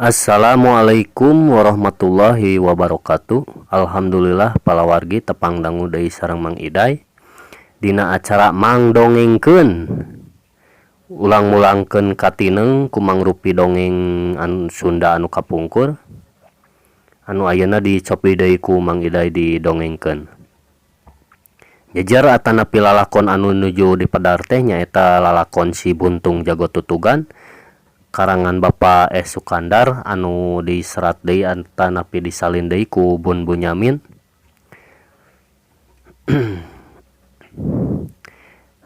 Assalamualaikum warahmatullahi wabarakatuh. Alhamdulillah palawargi tepang dangu deui sareng Mang Iday dina acara Mang Dongengkeun ulang-mulangkeun katineng ku mangrupi dongeng anu Sunda anu kapungkur anu ayeuna dicopi deui ku Mang Iday didongengkeun. Jejer atanapi lalakon anu nuju dipedar teh nyaeta lalakon Si Buntung Jago Tutugan karangan Bapak S Sukandar anu diserat deui atanapi disalin deui ku Bun Bunyamin.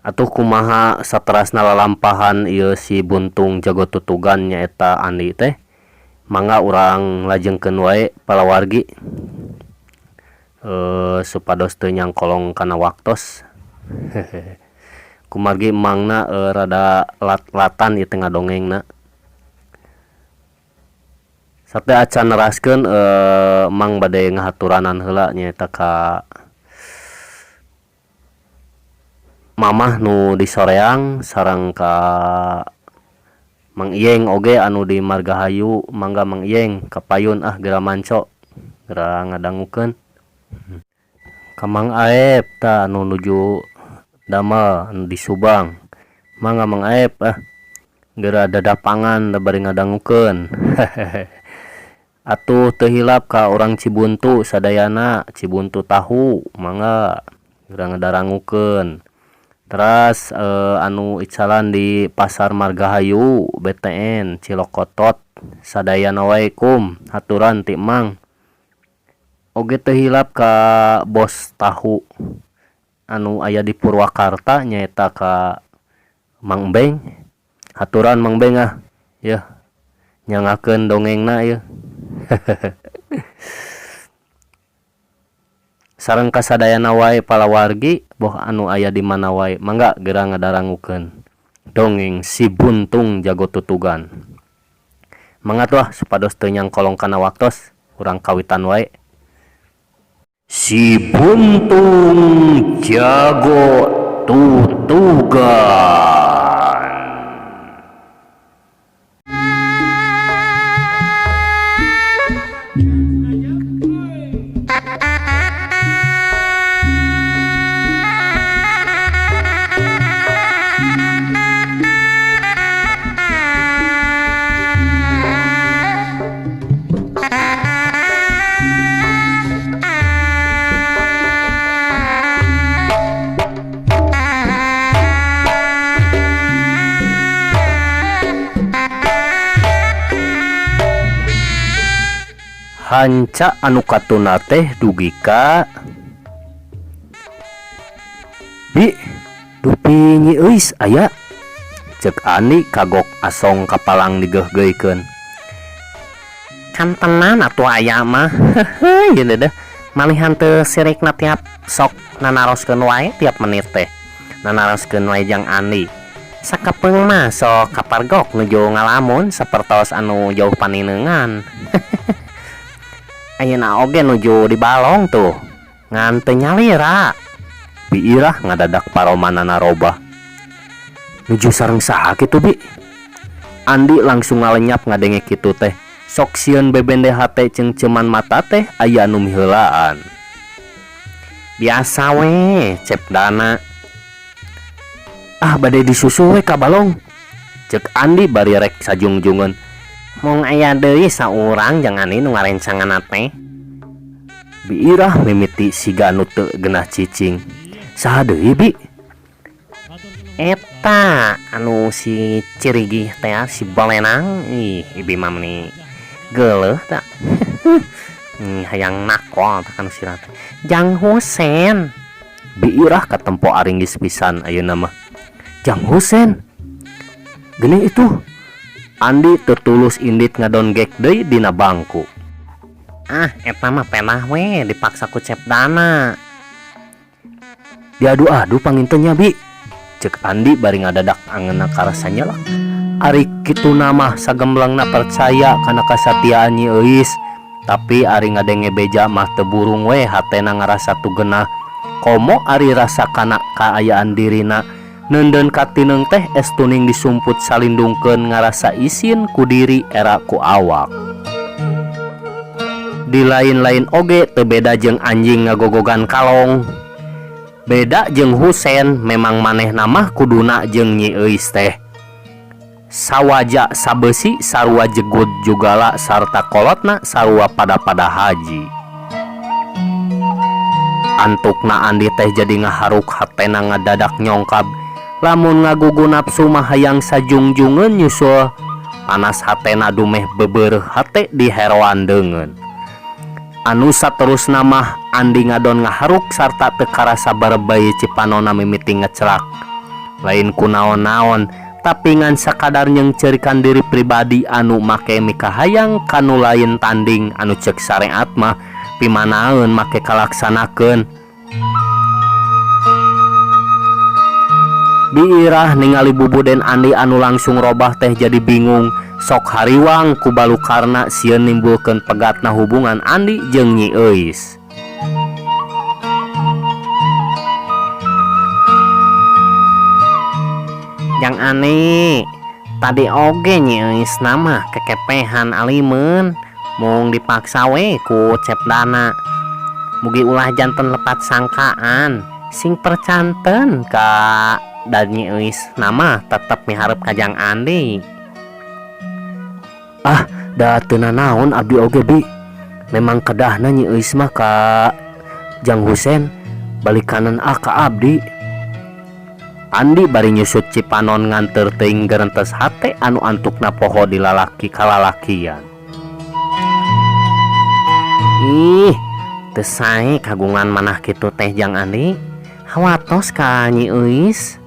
Atuh kumaha saterasna lalampahan ieu Si Buntung Jago Tutugan nyaeta Andi teh, mangga urang lajengkeun wae palawargi supados teu nyangkolong kana waktos. Kumargi emangna rada lat-latan ieu teh ngadongengna. Sateuacan neraskeun emang bade ngahaturanan heula nyaeta ka mamah nu di Soreang sareng ka Mang Iyeng oge anu di Margahayu. Mangga Mang Iyeng kapayun ah geura manco geura ngadangukeun. Ka Mang Aep tah anu nuju damel anu di Subang. Mangga Mang Aep ah geura dadapangan da bari ngadangukeun. Atuh teu hilap ka urang Cibuntu sadayana, Cibuntu tahu mangga geura ngadarangukeun. Teras anu icalan di Pasar Margahayu BTN Cilokotot sadayana wae kum haturan ti Emang. Oge teu hilap ka bos tahu anu aya di Purwakarta nyaeta ka Mang Beng. Haturan Mang Beng ah yeuh nyangakeun dongengna yeuh. Sareng kasadayana wae palawargi boh anu aya di mana wae mangga geura ngadarangukeun dongeng Si Buntung Jago Tutugan. Mangga tuh ah supados teu nyangkolong kana waktos urang kawitan wae. Si Buntung Jago Tutugan. Hanca anu katuna teh dugi ka Bi, dupi Nyi Euis aya? Ceuk Andi kagok asong kapalang digeugeuikeun. Kan tenan atuh aya mah. Heuheuy ieu deudeuh malihan teu sirikna tiap sok nanaroskeun wae tiap menit teh. Nanaroskeun wae jang Andi. Sakapeung mah sok kapargok nuju ngalamun sapertos anu jauh panineungan. Ayeuna oge nuju di balong tuh ngan teu nyalira. Biirah ngadadak paromanana robah. Nuju sareng saha kitu bi? Andi langsung ngalenyap ngadenge kitu teh. Sok sieun bebende hate ceungceuman mata teh aya anu miheulaan. Biasa we cep dana. Ah bade disusul we ka balong. Ceuk Andi bari rek sajungjungeun. Mung aya deui saurang jang Andi nu ngarencanganna teh. Biirah mimiti siga nu teu genah cicing. Saha deui bi? Eta anu si Cirigih teh si Bolenang. Ih ibi mah meuni geuleuh ta. Hayang nakol tah kanu sirah teh. Jang Husen. Biirah katempo aringgis pisan ayeuna mah. Jang Husen. Geuning itu. Andi teu tulus indit ngadonggek deui dina bangku. Ah eta mah penah we dipaksa ku cep dana. Diadu-adu panginten nya bi. Ceuk Andi bari ngadadak angeunna karasa nyelak. Ari kituna mah sagemblengna percaya kana kasatiaan Nyi Euis, tapi ari ngadenge beja mah teu burung we hatena ngarasa tu genah. Komo ari rasa kana kaayaan dirina neundeun katineung teh estuning disumput salindungkeun ngarasa isin ku diri era ku awak. Di lain-lain oge teu beda jeung anjing ngagogogan kalong. Beda jeung Husen memang manehna mah kuduna jeung Nyi Euis teh. Sawaja sabeusi sarua jegud jugala sarta kolotna sarua pada-pada haji. Antukna Andi teh jadi ngaharuk hatena ngadadak nyongkab lamun ngagugu napsu mah hayang sajungjungeun nyusul panas hatena dumeh bebeureuh hate diheroan deungeun. Anu saterusna mah Andi ngadon ngaharuk sarta teu karasa barebay cipanona mimiti ngeclak. Lain ku naon-naon tapi ngan sakadar nyeungceurikan diri pribadi anu make mikahayang ka nu lain tanding anu ceuk sareat mah pimanaeun make kalaksanakeun. Biirah ningali bubuden Andi anu langsung robah teh jadi bingung sok hariwang ku balukarna sieun nimbulkeun pegatna hubungan Andi jeung Nyi Euis. Jang Andi, tadi oge Nyi Euis mah kekepehan alimeun mung dipaksa we ku Cep Dana. Mugi ulah janten lepat sangkaan sing percanten ka dan Nyi Euis mah tetep miharep ka Jang Andi. Ah, da teu nanaon abdi oge bi. Memang kedahna Nyi Euis mah ka Jang Husen balik kanan ah ka abdi. Andi bari nyusut cipanon nganteur teuing gerentes hate anu antukna poho di lalaki kalalakian. Ih, teu sae kagungan manah kitu teh Jang Andi. Hawatos ka Nyi Euis.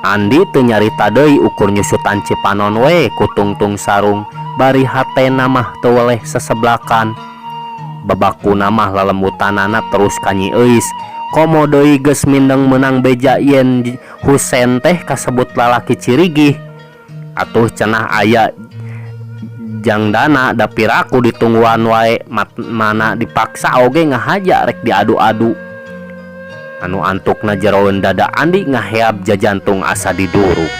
Andi teu nyarita deui ukur nyusutan cipanon we ku tungtung sarung bari hatena mah teu weleh seseblakan. Babakuna mah lalembutanana terus ka Nyi Euis. Komo deui geus mindeng meunang beja yen Husen teh kasebut lalaki cirigih. Atuh cenah aya Jang Dana da piraku ditungguan wae mana dipaksa oge ngahaja rek diadu-adu. Anu antukna jeroeun dada Andi ngaheab jajantung asa diduruk.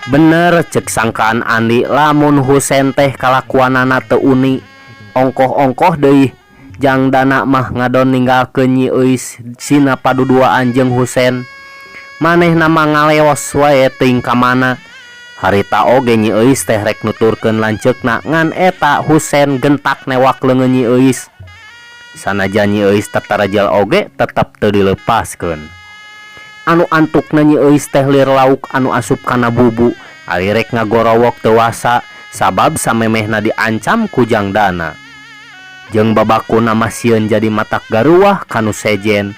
Bener cek sangkaan Andi lamun Husen teh kalakuanana teu uni. Ongkoh-ongkoh deui Jang Dana mah ngadon ninggalkeun Nyi Euis sina paduduaan jeung Husen. Manehna mah ngaleos wae teuing ka mana. Harita oge Nyi Euis teh rek nuturkeun lanceukna ngan eta Husen gentak newak leungeun Nyi Euis. Sanajan Nyi Euis tatarajel oge tetep teu dileupaskeun. Anu antukna Nyi Euis teh lir lauk anu asup kana bubu, ari rek ngagorowok teu wasa sabab samemehna diancam ku Jang Dana. Jeung babakuna mah sieun jadi matak garuwah ka nu sejen.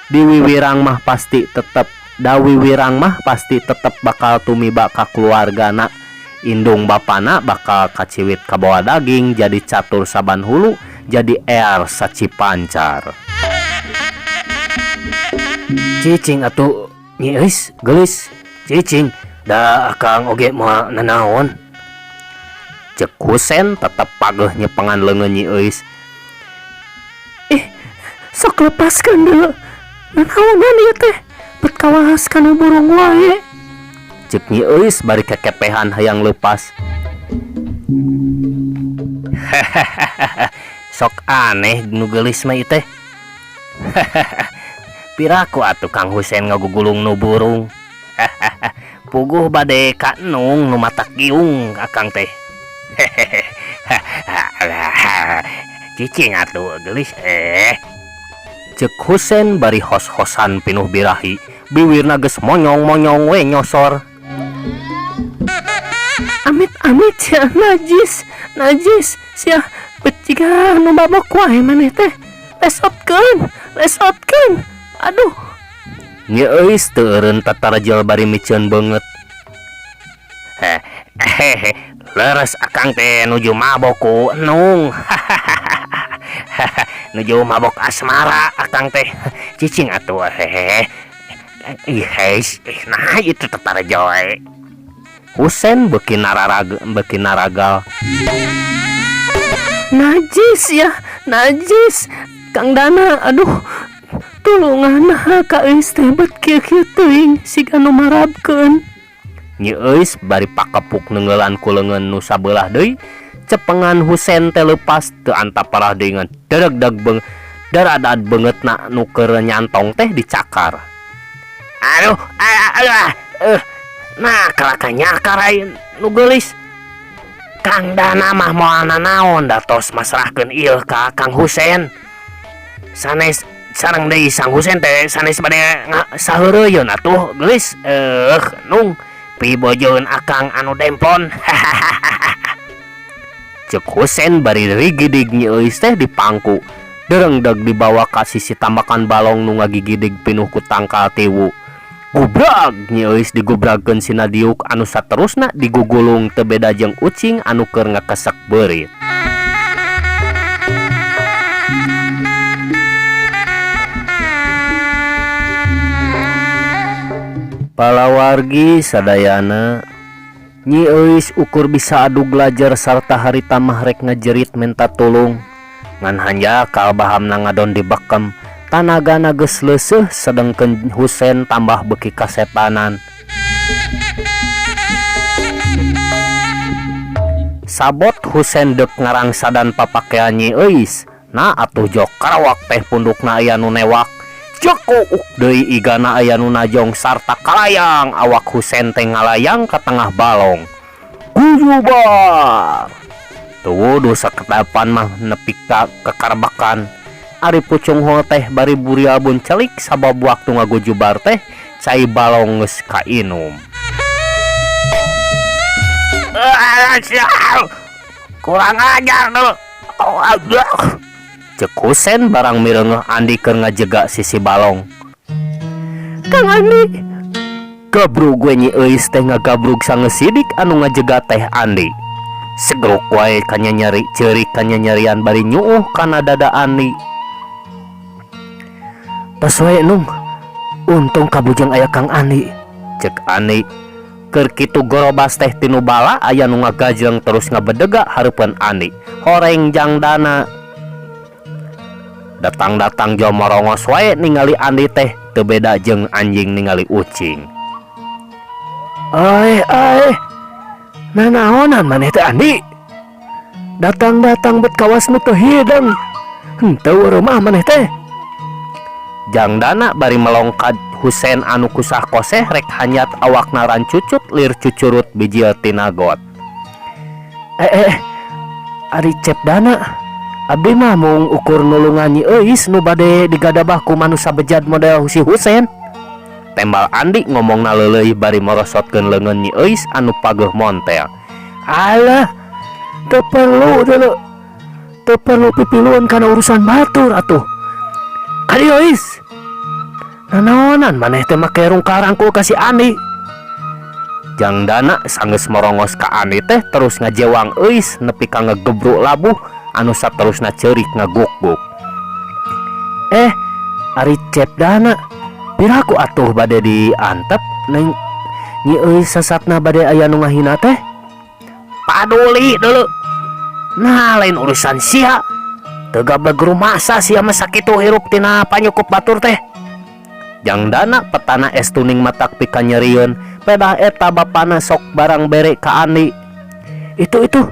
Diwiwirang mah pasti tetep dawiwirang mah pasti tetep bakal tumiba ka keluargana. Indung bapana bakal kaciwit kabawa daging jadi catur saban hulu jadi ear sacipancar. Cicing atuh Nyi Euis geulis cicing da akang oge moal nanaon. Cek Husen tetep pageuh nyepengan leungeun Nyi Euis. Ih, sok lepaskeun deui. Nanaonan ieu teh? Bet kawaas kana burung wae. Cek Nyi Euis bari kekepehan hayang leupas. Sok aneh nu geulis mah ieu teh. Piraku atuh Kang Husen ngagugulung nu burung. Puguh bade ka nung nu matak giung akang teh. Cicing atuh geulis eh. Cek Husen bari hos-hosan pinuh birahi, biwirna geus monyong-monyong we nyosor. Amit-amit sia najis, najis sia bet jiga nu mabok wae maneh teh. Lesotkeun, lesotkeun. Aduh. Nyi Euis teu eureun tatarajel bari miceun beungeut. Hehehe, leres akang teh nuju mabok ku Enung. Nuju mabok asmara akang teh. Cicing atuh hehehe. Ih heis, nah ieu teh tatarajel wae. Husen beuki nararag beuki naragal. Najis ya, najis. Kang Dana, aduh. Tulungan naha ka Euis teh bet kieu-kieu teuing siga nu marabkeun. Nyi Euis bari pakepuk neunggeulan ku leungeun nu sabeulah deui, cepengan Husen teh leupas teu antap parah deui ngan deregdeg beung daradad beungeutna nu keur nyantong teh dicakar. Aduh, aduh, eh, nah kalaka nyakar aing nu geulis. Kang Dana mah moal nanaon da tos masrahkeun ieu ka Kang Husen. Sanes sareng deui Sang Husen teh sanes bade saheureuyun atuh geulis. Eh, nung pibojoeun akang anu demplon. Ceuk Husen bari rigidig Nyi Euis teh dipangku. Derengdeg dibawa ka sisi tambakan balong nu ngagigidig pinuh ku tangkal tiwu. Gubrag Nyi Euis digubragkeun sina diuk anu saterusna digugulung teu beda jeung ucing anu keur ngakesek beurit. Palawargi sadayana, Nyi Euis ukur bisa adug lajer sarta harita mah rek ngajerit menta tulung. Ngan hanjakal bahamna ngadon dibekem, tanagana geus leuseuh sedengkeun Husen tambah beuki kasetanan. Sabot Husen deuk ngarangsadan papakean Nyi Euis, nah atuh jok karawak teh pundukna aya nu newak. Jekuuk deui igana aya nu najong sarta kalayang awak Husen teh ngalayang ka tengah balong. Gujubar! Teu wuduh sakedapan mah nepi ka kakarbakan. Ari pucunghul teh bari buriabun celik sabab waktu ngagujubar teh cai balong geus kainum. Kurang ajar dulu. Ceuk Husen barang mireungeuh Andi keur ngajega sisi balong. Kang Andi. Gabrug we Nyi Euis teh ngagabrug sangesidik anu ngajega teh Andi. Segruk wae kanyanyeri ceurik kanyanyerian bari nyuuh kana dada Andi. Tos we nung, untung kabujeng aya Kang Andi. Ceuk Andi. Keur kitu gorobas teh tinu bala aya nu ngagajleng terus ngabedega hareupeun Andi. Horeng jangdana. Datang-datang jo morongos wae ningali Andi teh teu beda jeung anjing ningali ucing. Aeh aeh, nanaonan maneh teh Andi? Datang-datang bet kawas nu teu hideng. Henteu rumah maneh teh. Jangdana bari melongkad Husen anu kusah koseh rek hanyat awakna rancucut lir cucurut bijil tina got. Eh eh, ari cep dana. Abdi mah mung ukur nulungan Nyi Euis nu bade digadabah ku manusa bejad model si Husen. Tembal Andi ngomongna leuleuih bari morosotkeun leungeun Nyi Euis anu pageuh montel. Alah, teu perlu deuleu. Teu perlu pipiluan kana urusan batur atuh. Kadieu Euis. Nanaonan maneh teh make rungkah-rangkul ka si Andi. Jangdana sanggeus morongos ka Andi teh terus ngajewang Euis nepi ka ngegebruk labuh anu saterusna ceurik ngagukguk. Eh, ari cep dana piraku atuh bade diantep neng Nyi Euis sasatna bade aya nu ngahina teh? Paduli deuleu. Nah, lain urusan sia. Teu gableg rumasa sia mah sakitu hirup tina panyukup batur teh. Jangdana petana es tuning matak pikanyerieun, pedah eta bapana sok barang bere ka Andi. Itu itu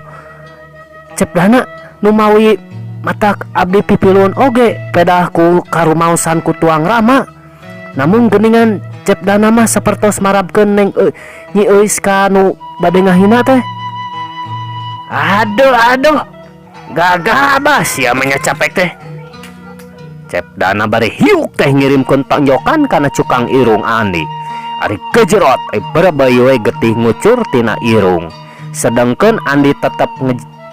cep dana nu mawi matak abdi pipiluan oge pedah ku karumaosan ku tuang rama. Namun geuningan cep dana mah sapertos marabkeun neng Nyi Euis ka nu bade ngahina teh. Aduh aduh, gagabah sia mah nya capek teh. Cep dana bari hiuk teh ngirimkeun tonjokan kana cukang irung Andi. Ari gejerot berebeuy we getih ngucur tina irung. Sedengkeun Andi tetep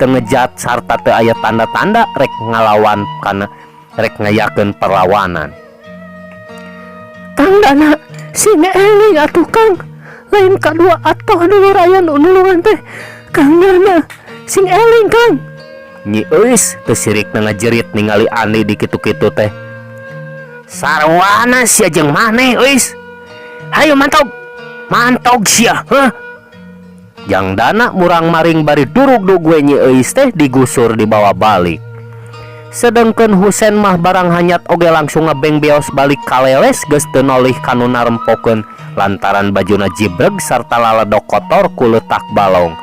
teu ngejat sarta teu aya tanda-tanda rek ngalawan kana rek ngayakeun perlawanan. Kang Dana sing eling atuh Kang, lain kadua atoh dulur aya nu nulungan teh. Kang Dana sing eling Kang. Nyi Euis teu sirikna ngajerit ningali Andi di kitu-kitu teh. Sarwana sia jeung maneh Euis. Hayu mantog. Mantog sia, heuh. Jangdana murang-maring bari durug-dug we Nyi Euis teh digusur dibawa balik. Sedengkeun Husen mah barang hanyat oge langsung ngebeng beos balik ka leles geus teu nolih ka nu narempokeun lantaran bajuna jibreg sarta laledok kotor ku leutak balong.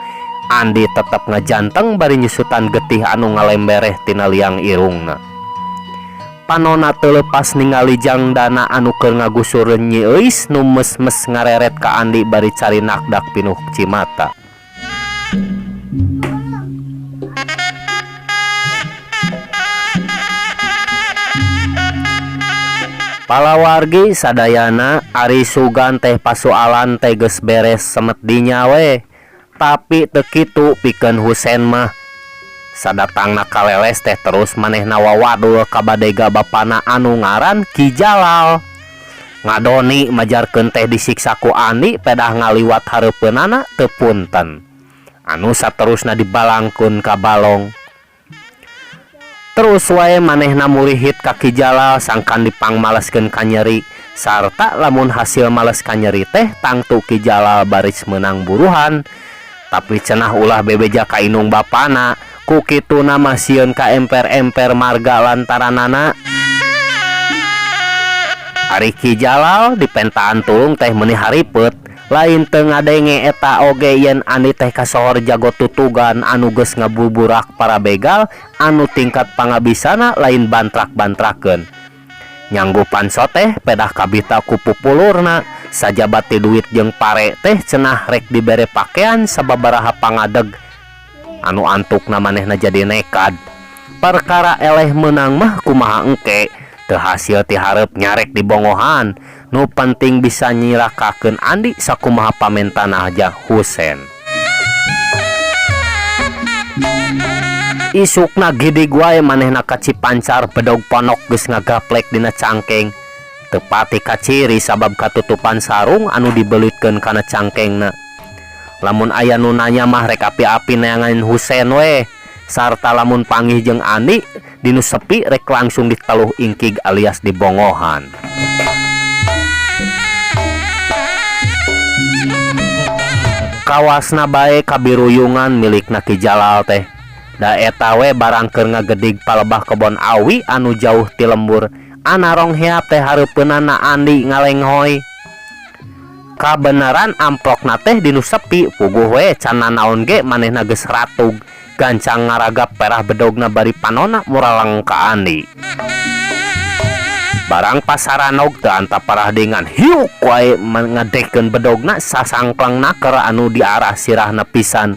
Andi tetep ngajanteng bari nyusutan getih anu ngalembereh tina liang irungna. Panona teu leupas ningali jangdana anu keur ngagusur Nyi Euis nu mes-mes ngareret ka Andi bari cari nakdak pinuh cimata. Palawargi sadayana ari sugan teh pasualan teh geus beres semet dinya we. Tapi teu kitu pikeun Husen mah. Sadatangna ka Leles teh terus manehna wawadul ka badega bapana anu ngaran Ki Jalal. Ngadoni majarkeun teh disiksa ku Andi pedah ngaliwat hareupeunana teu punten. Anu saterusna dibalangkeun ka balong. Terus wae manehna murihit ka Ki Jalal sangkan dipangmaleskeun ka nyeri sarta lamun hasil males ka nyeri teh tangtu Ki Jalal baris meunang buruhan. Tapi cenah ulah bebeja ka indung bapana ku kituna mah sieun ka emper-emper marga lantaranana. Ari Ki Jalal dipentaan tulung teh meuni haripeut. Lain teu ngadenge eta oge yen Andi teh kasohor jago tutugan anu geus ngabuburak para begal anu tingkat pangabisana lain bantrak-bantrakeun. Nyanggupan soteh pedah kabita ku pupulurna sajaba ti duit jeung pare teh cenah rek dibere pakean sababaraha pangadeg anu antukna manehna jadi nekad. Perkara eleh meunang mah kumaha engke teu hasil ti hareup nyarek dibongohan. Nu penting bisa nyirakakeun Andi sakumaha pamentana aja Husen. Isukna gidig wae manehna ka Cipancar bedog ponok geus ngagaplek dina cangkeng. Teu pati kaciri sabab katutupan sarung anu dibelitkeun kana cangkengna. Lamun aya nu nanya mah rek api-api neangan Husen we. Sarta lamun panggih jeung Andi dinu sepi rek langsung diteluh ingkig alias dibongohan. Kawasna bae kabiruyungan milikna Ki Jalal teh. Da eta we barang keur ngagedig palebah kebon awi anu jauh ti lembur. Anarong heap teh hareupeunana Andi ngalenghoy. Kabeneran amplokna teh dinu sepi puguh we can nanaon ge manehna geus ratug. Gancang ngaragap perah bedogna bari panona muraleng ka Andi. Barang pasaranog teu antap parah dengan hiuk wae ngadekeun bedogna sasangkleng naker anu diarah sirahna pisan.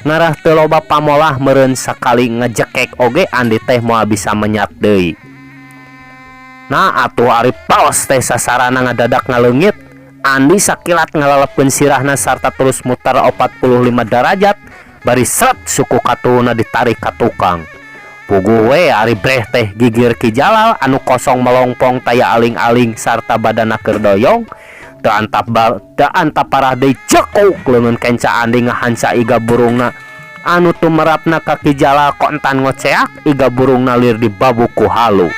Ngarah teu loba pamolah meureun sakali ngejekek oge Andi teh moal bisa menyat deui. Nah atuh ari paos teh sasarana ngadadak ngaleungit. Andi sakilat ngalalepkeun sirahna sarta terus muter 45 derajat bari sret suku katuhna ditarik ka tukang. Puguh we ari breh teh gigir Ki Jalal anu kosong melongpong taya aling-aling sarta badana keur doyong. Teu antap teu antap parah deui cekuk leungeun kenca Andi ngahanca iga burungna. Anu tumerapna ka Ki Jalal kontan ngoceak iga burungna lir dibabuk ku halu.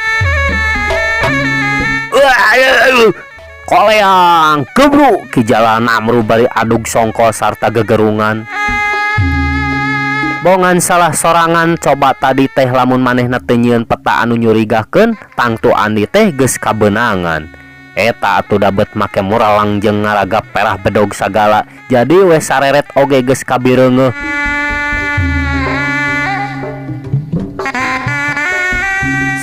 Koleang gebru Ki Jalal namru bari adug songkol sarta gegerungan. Bongan salah sorangan coba tadi teh lamun manehna teu nyieun peta anu nyurigakeun tangtu Andi teh geus kabeunangan. Eta atuh dabet make muralang jeung ngaragap perah bedog sagala jadi we sareret oge geus kabireungeuh.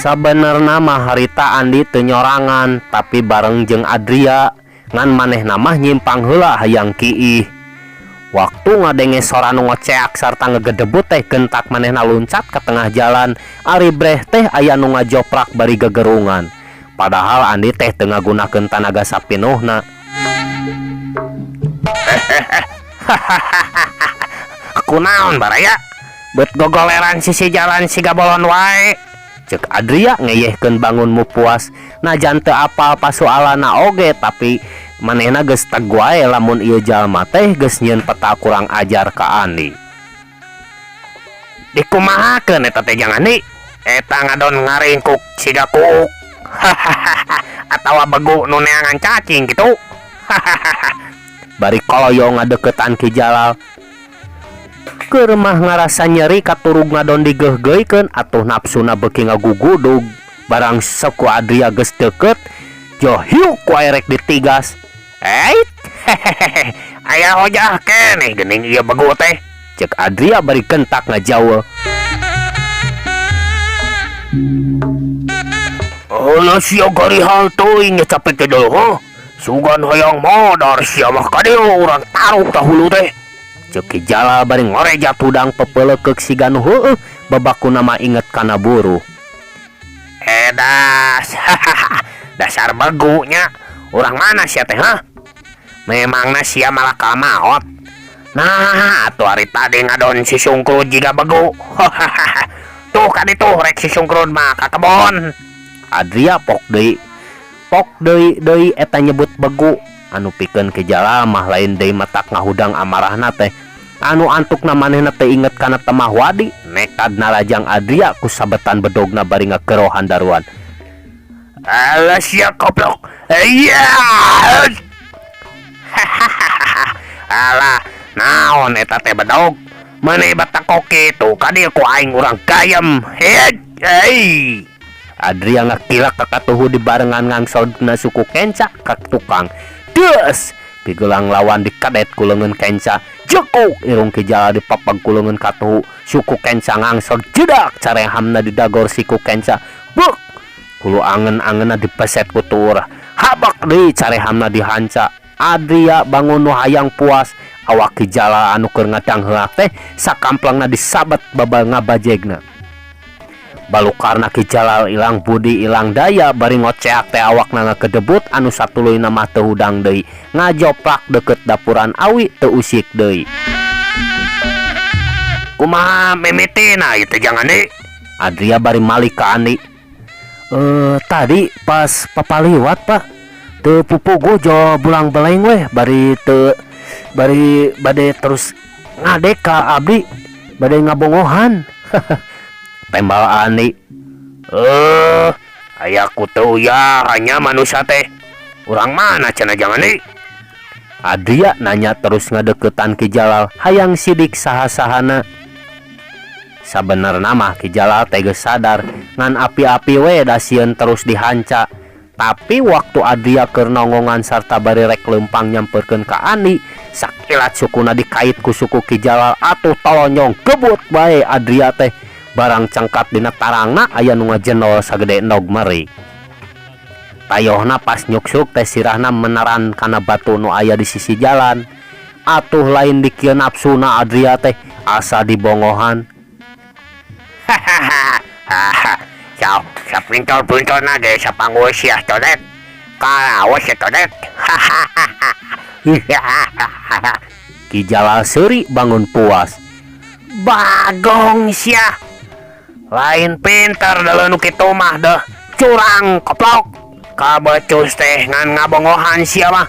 Sabenerna mah harita Andi teu nyorangan tapi bareng jeung Adria ngan manehna mah nyimpang heula hayang kiih. Waktu ngadenge sora nu ngoceak sarta ngegedebut teh gentak manehna luncat ke tengah jalan. Ari breh teh aya nu ngajoprak bari gegerungan. Padahal Andi teh teu ngagunakeun tanaga sapinuhna. Kunaon baraya? Beut gogoleran sisi jalan siga bolon wae. Cek Adria ngeyehkeun bangun mupuas. Najan teu apal pasualana oge tapi manehna geus teg wae lamun ieu jalma teh geus nyieun peta kurang ajar ka Andi. Dikumahakeun eta teh jang Andi? Eta ngadon ngaringkuk siga kuuk. Atawa begu nu neangan cacing kitu. Bari koloyo ngadeukeutan Ki Jalal. Keur mah ngarasa nyeri katurug ngadon digeugeuikeun atuh nafsuna beuki ngagugudug. Barang suku Adria geus deukeut, jo hiuk wae rek ditigas. Eit, hehehe, aya hojah keneh geuning ieu begu teh, ceuk Adria bari gentak ngajaul. Alah sia garihal teuing nya capek teh deuh heuh. Sugan hayang modar sia mah kadieu urang taruh tah hulu teh. Ceuk Ki Jalal bari ngorejat hudang pepeulekeuk siga nu heueuh babakuna mah inget kana buruh. Edas, hahaha, dasar begu nya. Urang mana sia teh hah? Memangna sia malakal maot? Nah, atuh ari tadi ngadon si Sungkrud jiga begu. Hahaha. Tuh kaditu rek si Sungkrud mah ka kebon. Adria pok deui. Pok deui deui eta nyebut begu. Anu pikeun Ki Jalal mah lain deui matak ngahudang amarahna teh. Anu antukna manehna teh inget kana temah wadi, nekad narajang Adria ku sabetan bedogna bari ngagero handaruan. Alah sia koplok. Iya. Alah, naon eta teh bedog? Meni batakok kitu ka dieu ku aing urang gayem. Hei, hei. Adria ngakilak ka katuhu dibarengan ngangsodna suku kenca ka tukang. Deus, pigelang lawan dikadet ku leungeun kenca. Jekuk irung Ki Jalal dipapag ku leungeun katuhu. Suku kenca ngangsod jedak carehamna didagor siku kenca. Bek, hulu angen-angenna dipeset ku tuur. Habak deui carehamna dihanca. Adria bangun nu hayang puas. Awak Ki Jalal anu keur ngadangheak teh sakamplangna disabet babal ngabajegna. Balukarna Ki Jalal ilang budi ilang daya bari ngoceak teh awakna ngakedebut anu satuluyna mah teu hudang deui. Ngajoplak deukeut dapuran awi teu usik deui. Kumaha mimitina ieu teh jang Andi? Adria bari malik ka Andi. Tadi pas papaliwat Pak, teu pupuguh jo bulang beleng weh bari teu bari bade terus ngadek ka abdi bade ngabongohan. Tembal Andi. Aya ku teu ya hanya manusia teh. Urang mana cenah jang Andi? Adria nanya terus ngadeukeutan Ki Jalal hayang sidik saha-sahana. Sabenerna mah Ki Jalal teh geus sadar ngan api-api we da sieun terus dihanca. Tapi waktu Adria keur nongongan sarta bari rek leumpang nyamperkeun ka Andi, sakilat sukuna dikait ku suku Ki Jalal atuh tolonyong gebut bae Adria teh. Barang cengkat dina tarangna aya nu ngajendol sagede endog meri. Tayohna pas nyuksuk teh sirahna meneran kana batu nu aya di sisi jalan. Atuh lain dikieu nafsuna Adria teh asa dibongohan. Hahaha. Sapintol-pintolna ge sapanggul sia codet. Kalawas sia codet. Hahaha. Ki Jalal seuri bangun puas. Bagong sia. Lain pinter deuleu nu kitu mah deuh. Curang koplok. Kabecus teh ngan ngabongohan sia mah.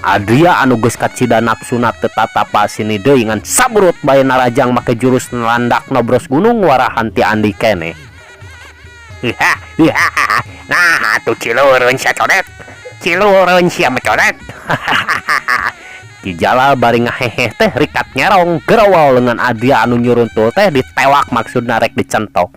Adria anu geus kacida nafsuna teu tatapa sini deui ngan saburut bae narajang make jurus landak nobros gunung warahan ti Andi keneh. Nah atuh cilureun sia codet. Cilureun sia mah codet. Ki Jalal bari ngaheheh teh rikat nyerong gerowol lengan Adria anu nyuruntul teh ditewak maksudna rek dicentok.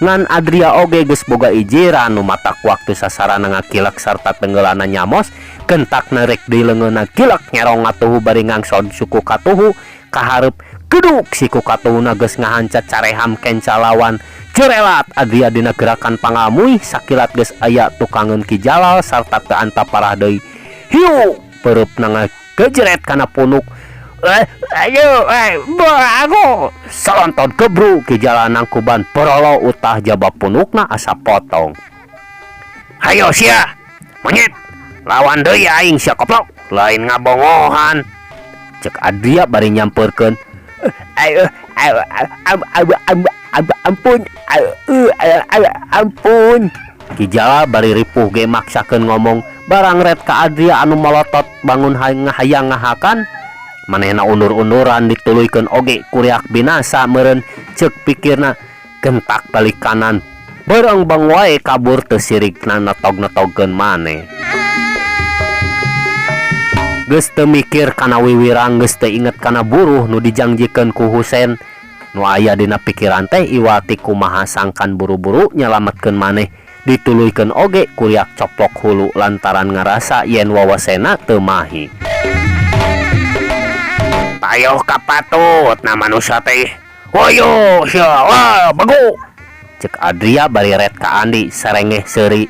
Ngan Adria oge geus boga ijiran nu matak waktu sasarana ngakilek sarta tenggeulana nyamos gentakna rek deui leungeunna gilek nyerong ngatuhu bari ngangsod suku katuhu kahareup geduk siku katuhuna geus ngahanca careham kenca lawan jerelat Adria dina gerakan pangamuy sakilat geus aya tukangeun Ki Jalal sarta teu antap parah deui. Hiu pereupna ngagejret kana punuk. Ayo, aku salonton gebru Ki Jalal nangkuban porolo utah jaba punukna asa potong. Hayo sia, monyet, lawan deui aing sia koplok, lain ngabongohan. Cek Adria bari nyamperkeun. Ayo, ayo, ampun, ampun. Ki Jalal bari ripuh ge maksakeun ngomong barang ret ka Adria anu molotot bangun hayang ngahakan. Manehna undur-unduran dituluykeun oge kuriak binasa meureun ceuk pikirna gentak balik kanan. Beurang bang wae kabur teu sirikna netog-netogkeun maneh. Geus teu mikir kana wiwirang geus teu inget kana buruh nu dijangjikeun ku Husen. Nu aya dina pikiran teh iwal ti kumaha sangkan buru-buru nyalametkeun maneh dituluykeun oge kuriak coplok hulu lantaran ngarasa yen wawasena teu mahi. Payoh ka patutna manusa teh. Hoyo sia lah bego. Cek Adria bari ret ka Andi sarengeh seuri.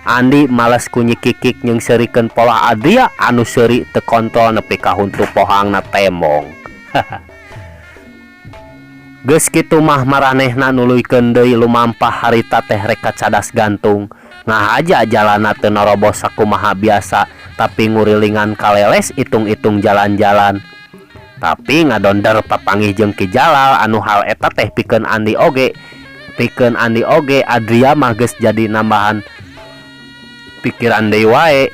Andi males ku nyikikik jeung seurikeun polah Adria anu seuri teu kontrol nepi ka huntu pohangna tembong. Geus kitu mah maranehna nuluykeun deui lumampah harita teh rek ka cadas gantung. Ngahaja jalanna teu norobos sakumaha biasa tapi ngurilingan kaleles itung-itung jalan-jalan. Tapi ngadonder papanggih jeung Ki Jalal anu hal eta teh pikeun Andi oge. Pikeun Andi oge Adria mah geus jadi nambahan pikiran deui wae.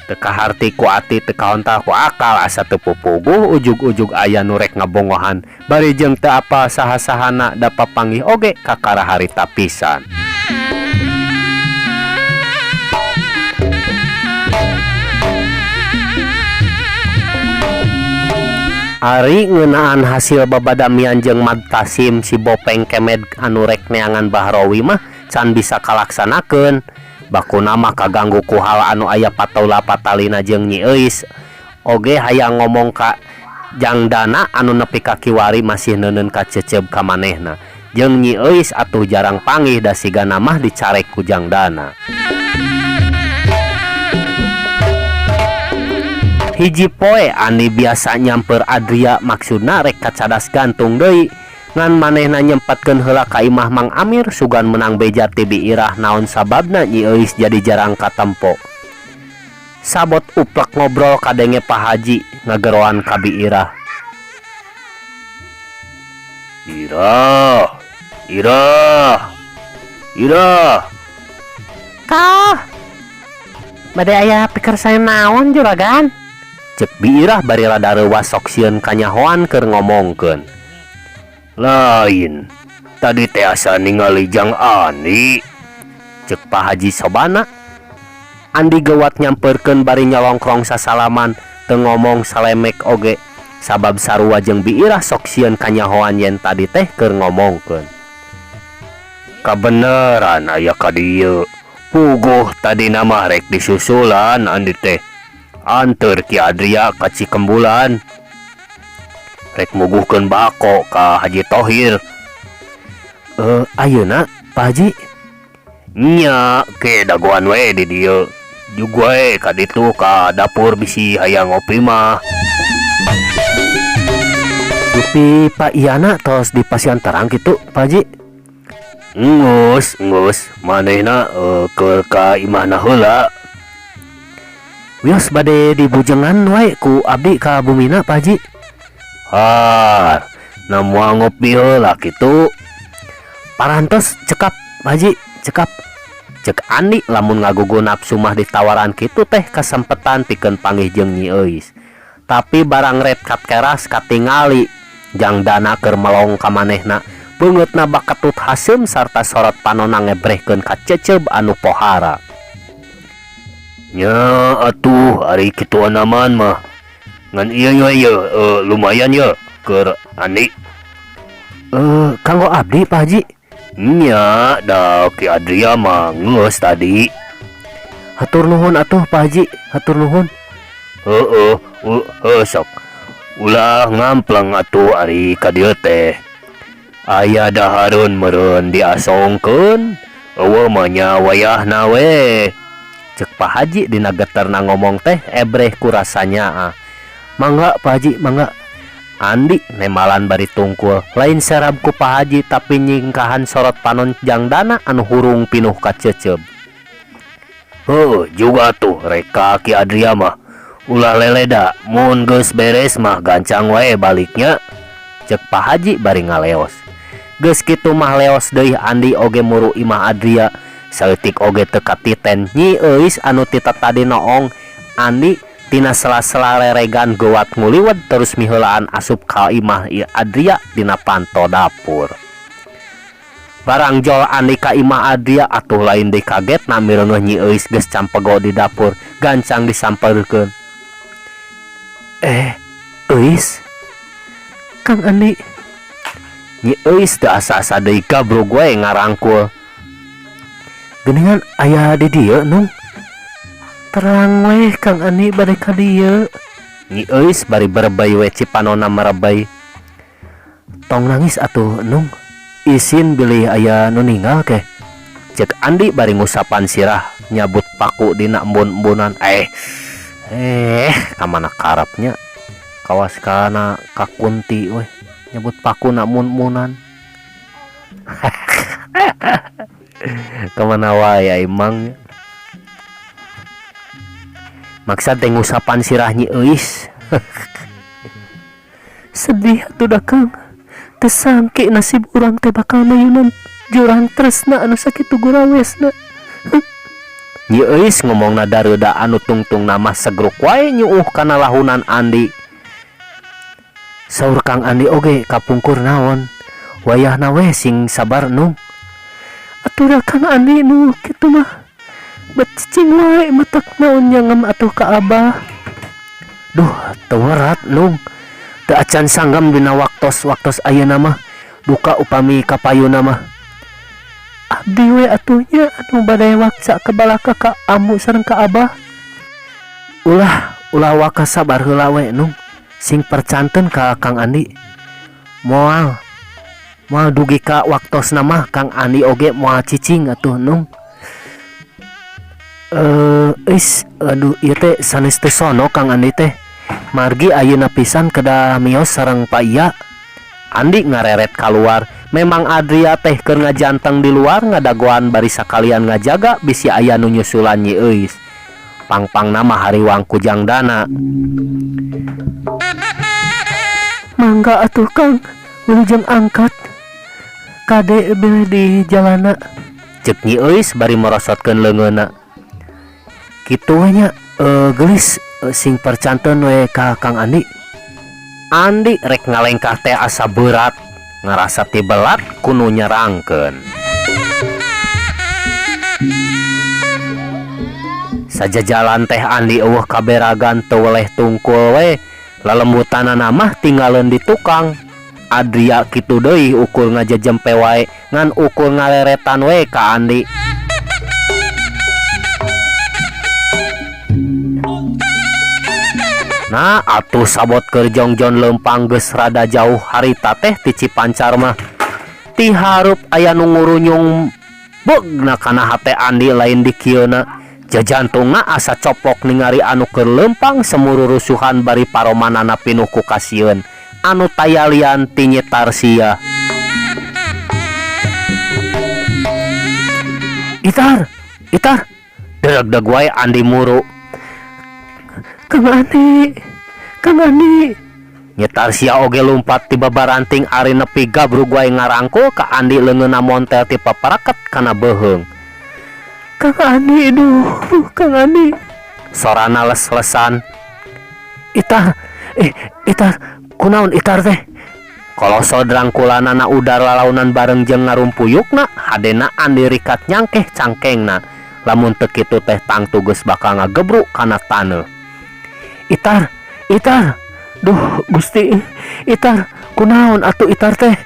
Teu kaharti ku ati teu kahontal ku akal asa teu pupuguh ujug-ujug aya nu rek ngabongohan bari jeung teu apal saha-sahana da papanggih oge kakara harita pisan. Ari ngeunaan hasil babadamian jeung Mad Tasim si Bopeng Kemed anu rek neangan Bahrowi mah can bisa kalaksanakeun. Bakuna mah kaganggu ku hal anu aya pataula patalina jeung Nyi Euis. Oge hayang ngomong ka Jang Dana anu nepi ka kiwari masih neuneun kaceceub ka manehna. Jeung Nyi Euis atuh jarang panggih da sigana mah dicarek ku Jang Dana. Hiji poe Ani biasa nyamper Adria maksudna rek ka cadas gantung deui. Ngan manehna nyempatkeun heula ka imah Mang Amir sugan menang beja ti Bi Irah naon sababna Nyi Euis jadi jarang katempo. Sabot uplek ngobrol kadenge Pak Haji ngageroan ka Bi Irah. Irah, Irah, Irah. Kah, bade aya pikersaeun naon juragan? Cek Bi Irah bari rada reuwas sok sieun kanyahoan keur ngomongkeun. Lain, tadi teh asa ningali Jang Andi. Cek Pak Haji Sobana. Andi gewat nyamperkeun bari nyalongkrong sasalaman teu ngomong salemek oge. Sabab sarua jeung Bi Irah sok sieun kanyahoan yen tadi teh keur ngomongkeun. Kabeneran aya ka dieu. Puguh tadina mah rek disusulan Andi teh. Anteur Ki Adria ka Cikembulan. Rek muguhkeun bako ka Haji Tohir. Ayeuna Pak Haji? Nya, ke dagoan we di dieu. Jug wae ka ditu ka dapur bisi hayang ngopi mah. Dupi Pak Iyana tos di pasian terang kitu, Pak Haji? Enggeus, enggeus, manehna keur ka imahna heula. Wios bade dibujengan wae ku abdi ka bumina, Pak Haji. Har, na moal ngopi heula kitu. Parantos cekap, Pak Haji, cekap. Cek Andi lamun ngagugu nafsu mah ditawaran kitu teh kasempetan pikeun panggih jeung Nyi Euis. Tapi barang ret katkeras katingali Jang Dana keur melong ka manehna. Beungeutna baketut haseum sarta sorot panonna ngebrehkeun ka ceceub anu pohara. Nya atuh ari kitu anaman mah. Ngan ieu nya ieu lumayan ye keur Andi. Kanggo abdi Pak Haji? Nya da Ki Adria mah geus tadi. Hatur nuhun atuh Pak Haji, hatur nuhun. Heueuh, heuh sok. Ulah ngampleng atuh ari ka dieu teh. Aya dahareun meureun diasongkeun, eueuh mah nya wayahna we. Cek Pak Haji dina geterna ngomong teh ebreh ku rasa nyaah. Mangga Pak Haji, mangga. Andi nemalan bari tungkul, lain serab ku Pak Haji tapi nyingkahan sorot panon Jang Dana anu hurung pinuh kaceceub. Heuh, juga tuh rek ka Ki Adria mah. Ulah leleda, mun geus beres mah gancang wae baliknya. Cek Pak Haji bari ngaleos. Geus kitu mah leos deui Andi oge muru imah Adria. Saeutik oge teu katiten Nyi Euis anu ti tatadi noong Andi tina sela-sela reregan geuwat nguliwet terus miheulaan asup ka imah Adria dina panto dapur. Barang jol Andi ka imah Adria atuh lain deui kagetna mireungeuh Nyi Euis geus campego di dapur gancang disampeurkeun. Eh, Euis. Kang Andi. Nyi Euis teu asa-asa deui gabrug we ngarangkul. Geuningan aya di dieu, Nung. Terang weh Kang Andi bade ka dieu. Nyi Euis bari berebei we cipanona merebei. Tong nangis atuh, Nung. Isin bilih aya nu ninggal keh. Cek Andi bari ngusapan sirah nyabut paku dina embun-embunan. Eh, eh, kamana karepnya? Kawas kana kakunti weh nyabut paku na embun-embunan. Kamana wae ai Mang. Maksad teh ngusapan sirah Nyi Euis. Sedih atuh da Kang. Teu sangke nasib urang teh bakal mayunan jurang tresna anu sakitu gurawesna. Nyi Euis ngomongna dareuda anu tungtungna mah segruk wae nyuuh kana lahunan Andi. Saur Kang Andi oge kapungkur naon. Wayahna weh sing sabar Nung. Atuh da Kang Andi nu kitu mah. Bet cicing wae matak naon nyangem atuh ka Abah. Duh teu werat Nung. Teu acan sanggem dina waktos-waktos ayeuna mah. Duka upami kapayuna mah. Abdi we atuh nya anu bade wakca ka balaka ka Ambu sareng ka Abah. Ulah ulah waka sabar heula we Nung. Sing percanten ka Kang Andi. Moal moal dugi ka waktosna mah Kang Andi oge moal cicing atuh Nung. Eh, is aduh ieu teh sanes teu sono Kang Andi teh. Margi ayeuna pisan kedah mios sareng Pa Iya. Andi ngareret kaluar. Memang Adria teh keur ngajanteng di luar ngadagoan bari sakalian ngajaga bisi aya nu nyusulan Nyi Euis. Pang-pangna mah hariwang ku jangdana. Mangga atuh Kang, wilujeng angkat. Kade bilih di jalana. Ceuk Nyi Euis bari merosotkeun leungeunna. Kitu we nya, geulis sing percanten we ka Kang Andi. Andi rek ngalengkah teh asa beurat, ngarasa tibelat ku nu nyerangkeun. Sajajalan teh Andi eueuh kaberagan teu weleh tungkul we, lelembutanana mah tinggaleun di tukang. Adria kitu deui ukur ngajejempe wae ngan ukur ngaleretan we ka Andi. Nah atuh sabot keur jongjon leumpang geus rada jauh harita teh ti Cipancar mah. Ti hareup aya nu ngurunyung beugna kana hate Andi lain dikieuna. Jajantungna asa coplok ningari anu keur leumpang semururusuhan bari paromanana pinuh ku kasieun anu tayalian ti Nyi Tarsia. Itar, Itar, deeg-deeg wae Andi muru. Kang Andi, Kang Andi. Nyi Tarsia oge lumpat ti babaranting ari nepi gabrug wae ngarangkul ka Andi leungeunna montel ti paparaket kana beuheung. Kang Andi, duh, Kang Andi. Sorana les-lesan. Itar, eh, Itar, kunaon Itar teh? Kolosod rangkulanana udar lalaunan bareng jeung ngarumpuyukna, hadena Andi rikat nyangkeh cangkengna. Lamun teu kitu teh tangtu geus bakal ngagebruk kana taneuh. Itar, Itar, duh Gusti, Itar, kunaon atuh Itar teh?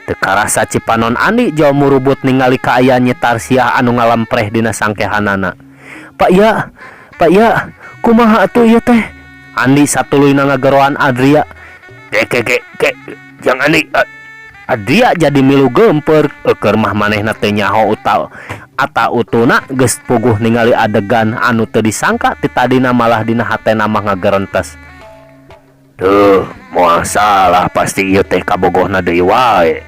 Teu karasa cipanon Andi jauh murubut ningali kaayaan Nyi Tarsiah anu ngalempreh dina sangkehanana. Pak Ya, Pak Ya, kumaha atuh ieu teh? Andi satuluyna ngageroan Adria. Ge ge ge ge, jang Andi, Adria jadi milu geumpeur, eukeur mah manehna teu nyaho utawa ata utuna geus puguh ningali adegan anu teu disangka ti tadina malah dina hatena mah ngagerentes. Duh, moal salah pasti ieu teh kabogohna deui wae.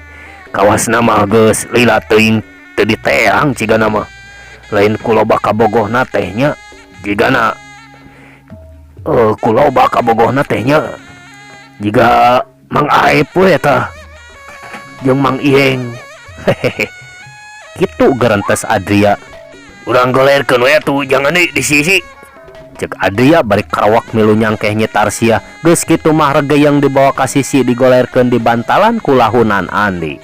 Kawasna mah geus lila teuing teu diteang cigana mah. Lain ku loba kabogohna teh nya, jigana ku loba kabogohna teh nya. Jiga Mang Aep we tah jeung Mang Ieng. Hehehe. Kitu gerentes Adria. Urang golerkeun we atuh jangan di sisi. Cek Adria bari karawak milu nyangkeh Nyi Tarsiah. Geus kitu mah regeyeng dibawa ka sisi digolerkeun di bantalan ku lahunan Andi.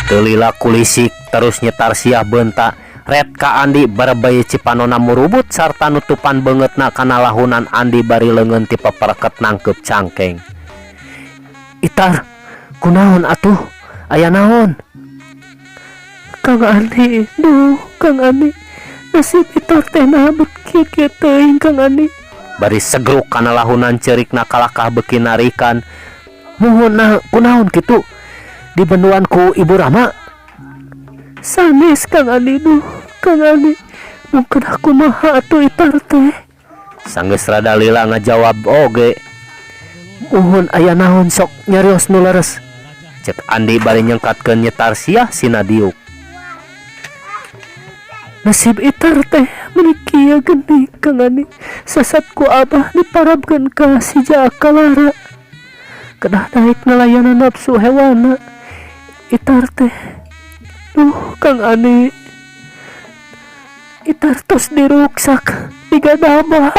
Teu lila kulisik terus Nyi Tarsiah beunta. Red ka Andi barebey cipanona murubut sarta nutupan beungeutna kana lahunan Andi bari leungeun ti pepereket nangkeup cangkeng. Itar, kunaon atuh? Aya naon? Kang Andi, duh Kang Andi, nasib Itar teh naha bet kieu-kieu teuing Kang Andi. Bari segruk kana lahunan ceurikna kalakah beuki narikan. Muhun nah kunaon kitu? Dibenduan ku Ibu Rama? Sanes Kang Andi, duh Kang Andi, mung kedah kumaha atuh Itar teh? Sanggeus rada lila ngajawab oge. Muhun aya naon sok nyarios nu leres. Cek Andi bari nyengkatkeun Nyi Tarsiah sina diuk. Nasib Itar teh meuni kieu geuning Kang Andi, sasat ku Abah diparabkeun ka si Jaka Lara. Kedah daek ngalayanan nafsu hewana. Itar teh, duh Kang Andi, Itar tos diruksak digadabah.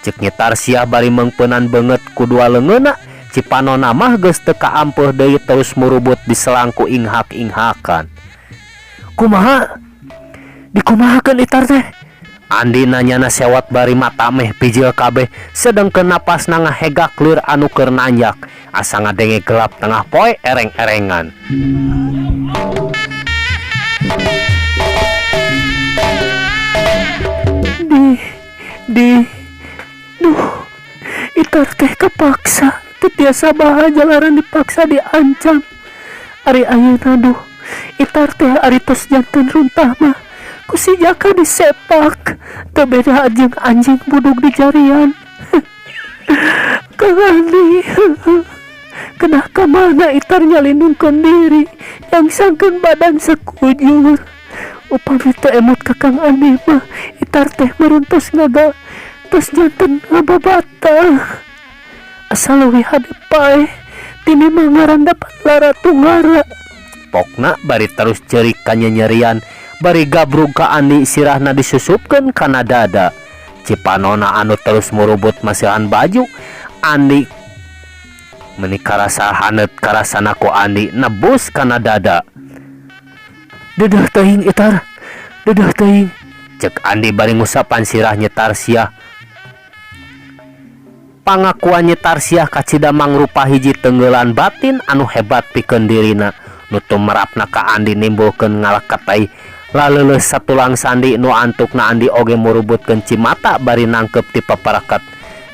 Cek Nyi Tarsiah bari meungpeunan beungeut ku dua leungeunna. Cipanona mah geus teu kaampeuh deui terus murubut diselang ku inghak-inghakan. Kumaha? Dikumahakeun Itar teh? Andi nanyana sewot bari mata meh pijil kabeh sedengkeun napasna ngahegak leur anu keur nanjak asa ngadenge gelap tengah poe ereng-erengan. Di di duh Itar teh kapaksa teu tiasa baha jalaran dipaksa diancam. Ari ayeuna duh Itar teh ari tos janten runtah mah ku si Jaka disepak teu beda jeung anjing budug di jarian. Kang Andi, kedah ka mana Itar nyalindungkeun diri nyangsangkeun badan sakujur. Upami teu emut ka Kang Andi mah Itar teh meureun tos ngaga tos janten ngababatah. Asa leuwih hade paeh tinimbang ngarandapan lara tunggara. Pokna bari terus ceurik kanyenyerian bari gabrug ka Andi sirahna disusupkeun kana dada. Cipanona anu terus murubut masihan baju Andi meuni karasa haneut karasana ku Andi nebus kana dada. Deudeuh teuing Itar, deudeuh teuing. Cek Andi bari ngusapan sirah Nyi Tarsiah. Pangakuan Nyi Tarsiah kacida mangrupa hiji teunggelan batin anu hebat pikeun dirina. Nu tumerapna ka Andi nimbulkeun ngaleketei laleuleus satulang sandi nu antukna Andi oge murubutkeun cimata bari nangkeup ti pepereket.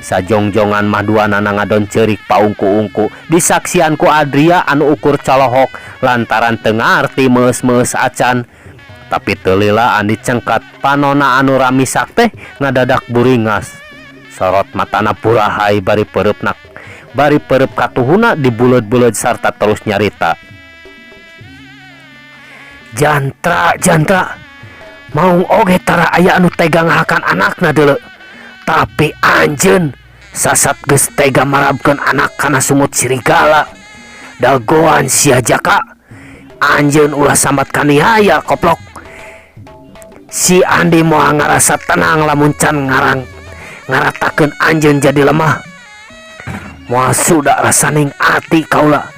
Sajongjongan mah duanana ngadon ceurik paungku-ungku disaksian ku Adria anu ukur colohok lantaran teu ngarti meus-meus acan. Tapi teu lila Andi cengkat panona anu ramisak teh ngadadak buringas. Sorot matana purahay bari peureupna bari peureub katuhuna dibuleud-buleud sarta terus nyarita. Jantra, jantra, maung oge tara aya anu tega ngahakan anakna deuleu. Tapi anjeun sasat geus tega marabkeun anak kana sumut sirigala. Dagoan sia Jaka. Anjeun ulah sambat kaniaya koplok. Si Andi moal ngarasa tenang lamun can ngarang ngaratakeun anjeun jadi lemah. Moal suda rasaning ati kaula.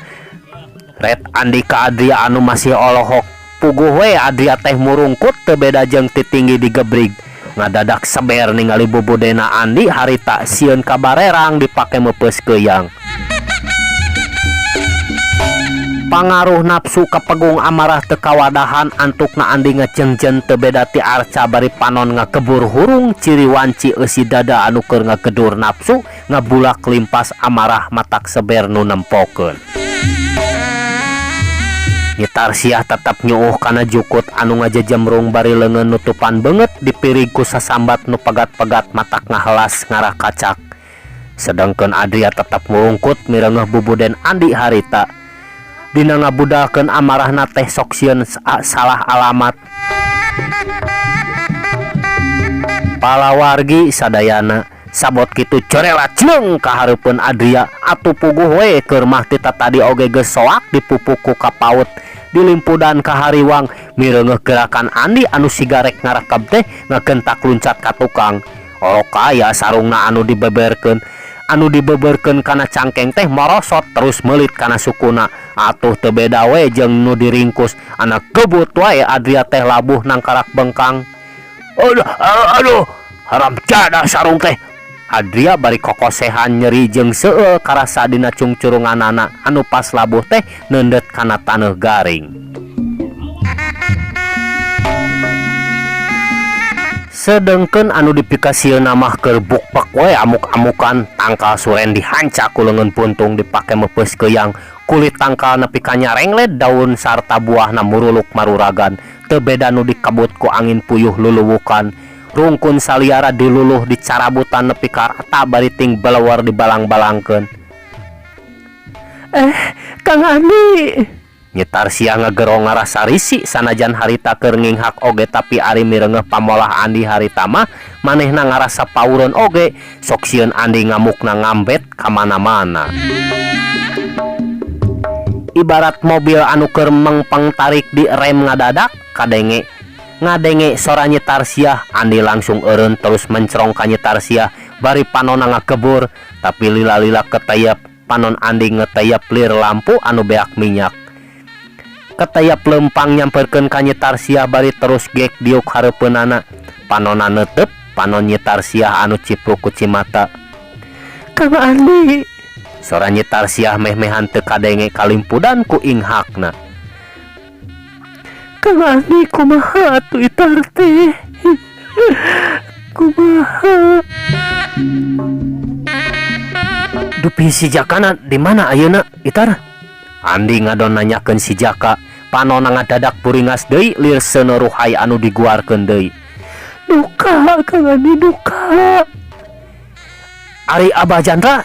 Red Andi ka Adria anu masih olohok. Puguh we Adria teh murungkut teu beda jeung ti tinggi digebrig. Ngadadak seber ningali bubudena Andi harita sieun kabarerang dipake meupeus keuyang. Pangaruh nafsu kapegung amarah teu kawadahan antukna Andi ngejengjen teu beda ti arca bari panon ngagebur hurung ciri wanci eusi dada anu keur ngagedur nafsu ngabulak limpas amarah matak seber nu nempokeun. Nyi Tarsiah tetep nyuuh kana jukut anu ngajejemrung bari leungeun nutupan beungeut dipirig ku sasambat nu pegat-pegat matak ngahelas ngarah kacak. Sedengkeun Adria tetep murungkut mireungeuh bubuden Andi harita. Dina ngabudalkeun amarahna teh sok sieun salah alamat. Palawargi sadayana sabot kitu corela cleung ka hareupeun Adria atuh puguh we keur mah ti tatadi oge geus soak dipupuk ku kapaut dilimpudan ka hariwang mireungeuh gerakan Andi anu siga rek ngarekeb teh ngagentak luncat ka tukang. Olok aya sarungna anu dibeberkeun. Anu dibeubeurkeun kana cangkeng teh morosot terus meulit kana sukuna. Atuh teu beda we jeung nu diringkus. Anak gebut wae Adria teh labuh nangkarak bengkang. Aduh, aduh, haram jadah sarung teh. Adria bari kokosehan nyeri jeung seueul karasa dina cungcurunganana anu pas labuh teh neundeut kana taneuh garing. Sedengkeun anu dipikasieunna mah keur bukpek we amuk-amukan, tangkal suren dihanca ku leungeun puntung dipake meupeus keuyang, kulit tangkal nepi ka nyarengled daun sarta buahna muruluk maruragan, teu beda nu dikebut ku angin puyuh luluwukan, rungkun saliara diluluh dicarabutan nepi ka rata bari ting belewer dibalang-balangkeun. Eh, Kang Andi! Nyi Tarsiah ngagero ngarasa risih sanajan harita keur nginghak oge tapi ari mireungeuh pamolah Andi harita mah manehna ngarasa paureun oge sok sieun Andi ngamukna ngambet ka mana-mana. Ibarat mobil anu keur mengpeng tarik di rem ngadadak kadenge ngadenge sora Nyi Tarsiah Andi langsung eureun terus mencrong ka Nyi Tarsiah bari panonna ngagebur tapi lila-lila keteyep panon Andi ngeteyep lir lampu anu beak minyak. Keteyep leumpang nyamperkeun ka Nyi Tarsiah bari terus gek diuk hareupeunana. Panonna neuteup panon Nyi Tarsiah anu cipruk ku cimata. Kang Andi! Sora Nyi Tarsiah meh-mehan teu kadenge kalimpudan ku inghakna. Kang Andi kumaha atuh itar teh? Kumaha? Dupi si Jakana di mana ayeuna itar? Andi ngadon nanyakeun si Jaka, panonna ngadadak buringas deui lir seuneu ruhai anu diguarkeun deui. Duka Kang Andi duka. Ari Abah Jandra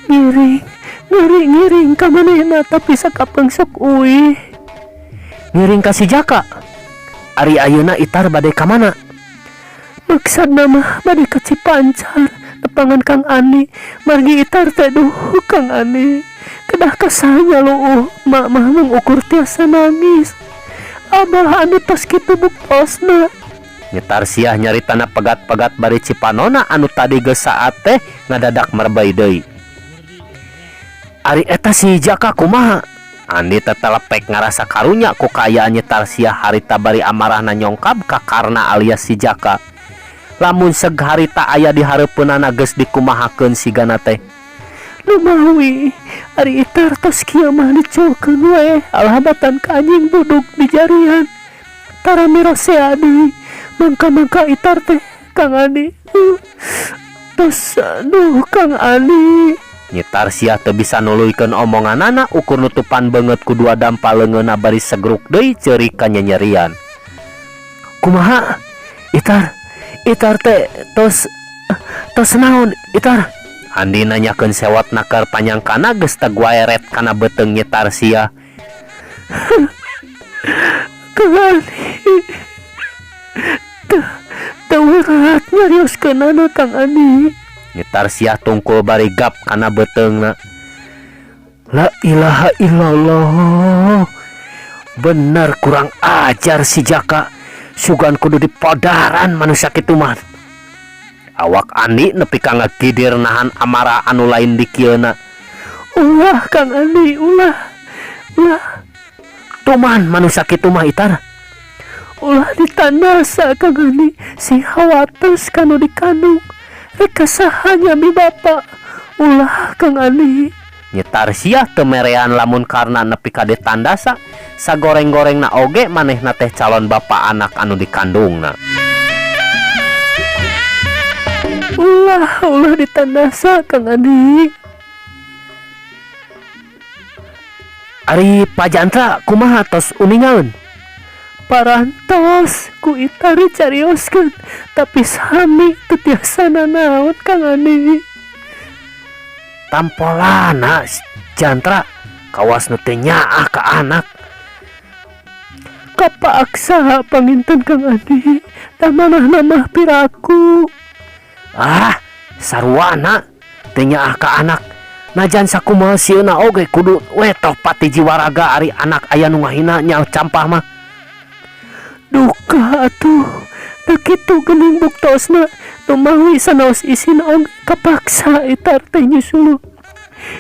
ngiring ngiring ngiring ka manehna tapi sakapeung sok uih. Ngiring ka si Jaka. Ari ayeuna itar bade ka mana? Maksudna mah bade ka Cipancar nepangan Kang Andi margi itar teh duh Kang Andi kedah kasanya leuuh mak mah mengukur tiasa nangis. Abah anu tos kitu buktosna. Nyi Tarsiah nyaritana pegat-pegat bari cipanona anu tadi geus saat teh ngadadak merebei deui. Ari eta si Jaka kumaha? Andi tetelepek ngarasa karunya ku kaayaan Nyi Tarsiah harita bari amarahna nyongkab ka Karna alias si Jaka. Lamun seg harita aya di hareupeunana geus dikumahakeun sigana teh. Lumawi ari itar tos kieu mah diculkeun we alhabatan ka anjing buduk di jarian. Tara mirosea deui mangka-mangka itar teh Kang Andi. Tos aduh Kang Andi. Nyi Tarsiah teu bisa nuluykeun omonganana ukur nutupan beungeut ku dua dampa leungeunna bari segruk deui ceurik kanyenyerian. Kumaha? Itar, itar teh tos tos naon itar? Andi nanyakeun sewot nakar panyangkana geus teguaeret kana beuteung Nyi Tarsiah. Kang Andi. Teu werat nyarioskeunana Kang Andi. Nyi Tarsiah tungkul bari gap kana beuteungna. La ilaha illallah. Bener kurang ajar si Jaka. Sugan kudu dipodaran manusia kitu mah. Awak Andi nepi ka ngagidir nahan amarah anu lain dikieuna. Ulah Kang Andi, ulah. Ulah. Tuman manusia kitu mah itar. Ulah ditandasa Kang Andi, sing hawates kanu dikandung. Rek ka saha nyami bapa. Ulah Kang Andi. Nyi Tarsiah teu merean lamun karna nepi ka ditandasa, sagoreng-gorengna oge manehna teh calon bapa anak anu dikandungna. Ulah, ulah ditandasa Kang Andi. Ari Pak Jantra kumaha tos uningaeun? Parantos ku itar dicarioskeun tapi sami teu tiasa nanaon Kang Andi. Tampolana Jantra kawas nu teu nyaah ka anak. Kapaksa panginten Kang Andi, tah manahna mah piraku. Ah, saruana teu nyaah ka anak. Najan sakumaha sieuna oge kudu we toh pati jiwa raga ari anak aya nu ngahina nya campah mah. Duka atuh, da kitu geuning buktosna Numawi sanaos isin oge kapaksa Itar teh nyusul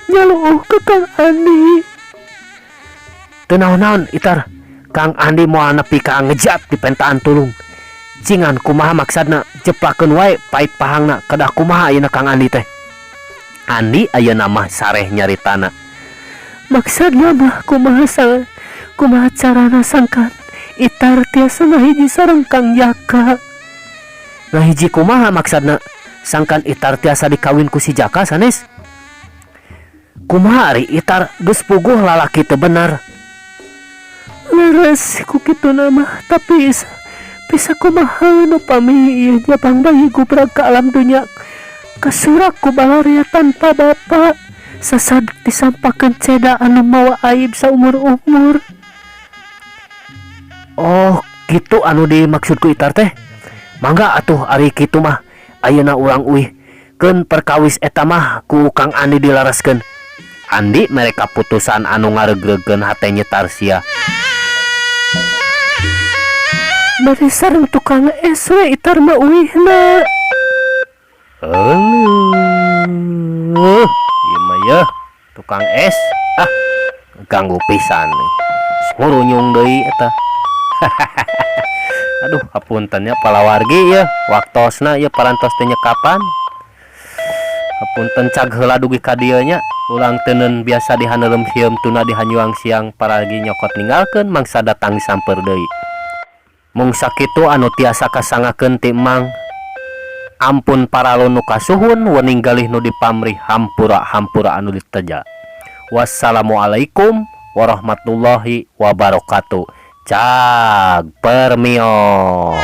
nyaluuh ke Kang Andi. Teu naon-naon Itar, Kang Andi moal nepi ka ngejat dipentaan tulung. Cingan kumaha maksadna jeplakeun wae pait pahangna kedah kumaha ayeuna Kang Andi teh. Andi ayeuna mah sareh nyaritana. Maksadna mah kumaha sa kumaha carana sangkan Itar tiasa ngahiji sareng Kang Jaka. Ngahiji kumaha maksadna sangkan Itar tiasa dikawin ku si Jaka sanes? Kumaha ari Itar geus puguh lalaki teu bener. Leres ku kituna mah tapi bisa kumaha nu pami ieu jabang bayi gubrag ka alam dunya kasurak ku balarea tanpa bapa sasad disampakeun ceda anu mawa aib saumur-umur. Oh gitu anu dimaksud ku Itar teh. Mangga atuh ari kitu mah ayeuna urang uih keun perkawis eta mah ku Kang Andi dilaraskeun. Andi mere kaputusan anu ngareugreugkeun hate Nyi Tarsia. Bari sareng tukang es we Itar mah uihna. Euleuh, ieu mah yeuh tukang es ah ganggu pisan. Ngurunyung deui eta. Aduh hapunten nya palawargi yeuh waktosna ieu parantos teu nyekapan. Hapunten cag heula dugi ka dieu nya ulang teuneun biasa dihaneuleum hieum tuna dihanyuang siang paragi nyokot ninggalkeun mangsa datang disamper deui. Mung sakitu anu tiasa kasangakeun ti Emang. Ampun paralu nu kasuhun wening galih nu dipamrih hampura-hampura anu diteja. Wassalamualaikum warahmatullahi wabarakatuh. Cag permios.